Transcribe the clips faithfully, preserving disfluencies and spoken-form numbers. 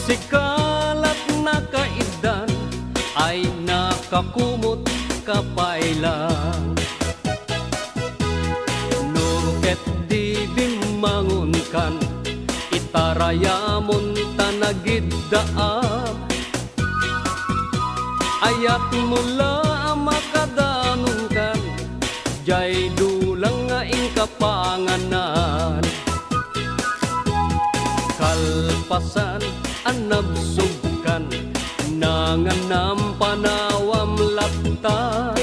Siksikalatna kaiddan, ay nakakumot ka pay la. No ket di bimmangonkan, itarayamonta nagiddaam. Ayatmo la a makadanonkan, jay dulang nga inka panganan. Kalpasan a nabsogkan, nanganam panawam latta.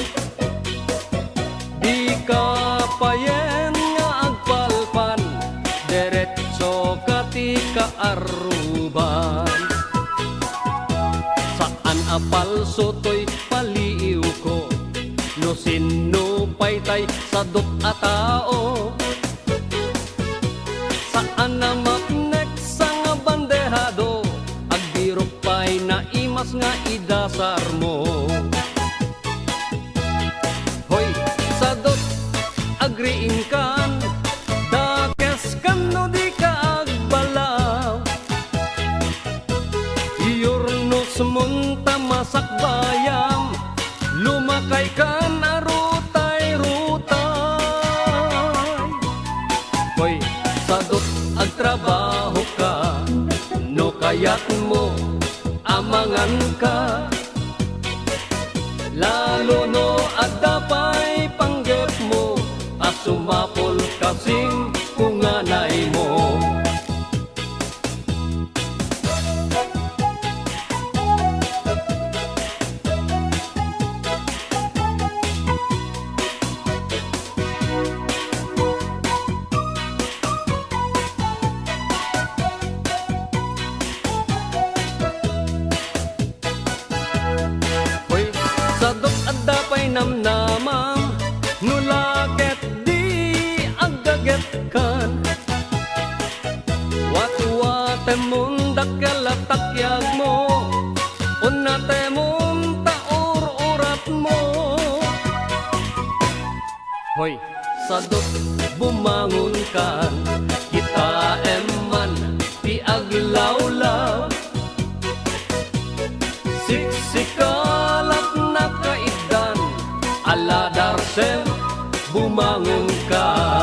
Dika payen nga agpalpan, deretsoka ti kaarruban. Saan a palso toy paliiwko, no sinno pay tay sadot a tao. Saan a mapnek sa nga bandehado, agbirok pay naimas nga idasarmo. Hoy, sadot, agriingkan, dakeskan no dika agbalaw. Iyurnosmon ta masakbayam, lumakaykan a rutay-rutay. Hoy, sadot, agtrabahoka, no kayatmo a manganka. Lalo no adda pay panggepmo a sumapul kasing kunganaymo. Hoy, sadot adda pay namnamam, no la ket di aggagetkan. Watwatemon dakkel a takyagmo, unnatemon ta ur-uratmo. Hoy, sadot, bumangonkan, kitaem man ti aglawlaw. Siksikalatna kaiddan, ala Darsem, bumangonkan.